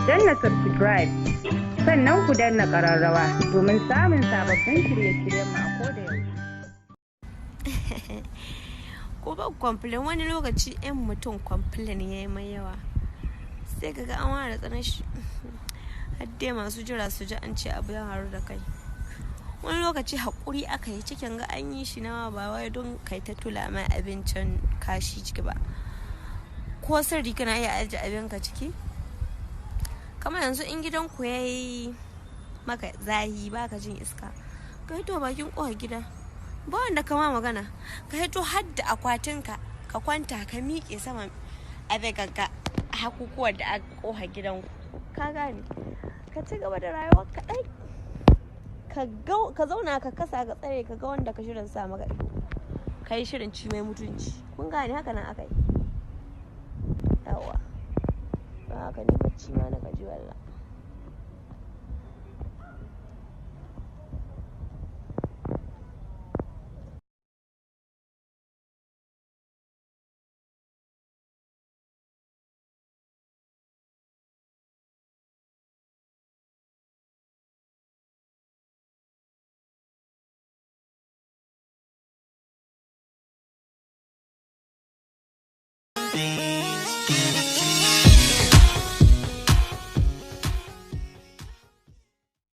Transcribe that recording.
Danna subscribe, sannan ku danna ƙararrawa domin samun sababbin shirye-shiryenmu a koda yaushe. Ko ba complain, wani lokaci yan mutum complain ya yi mai yawa, sai kaga an ware tsanan shi, har dai masu jira su ji an ce abu ya haru da kai. Wani lokaci haƙuri aka yi cikin ga an yi shi nawa, ba wai don kai ta tula mai abincin kashi ciki ba. Ko sirri kana iya ajiye abinka ciki. Kamar yanzu in gidanku ya yi maka zahi, baka jin iska, ka hito bakin ƙofar gida, ba wanda kama magana, ka hito har da akwatinka, ka kwanta, ka miƙe sama a ga hakukuwan da aka ƙofar gidanku, ka gane, ka ci gaba da rayuwar kaɗai, ka zauna, ka kasa, ka tsare, ka ga wanda ka shirin sa maka ido, ka yi shirin ci mai mutunci. Kun gane? Haka nan aka yi yawa. Don haka ni bacci ma na gaji wallah.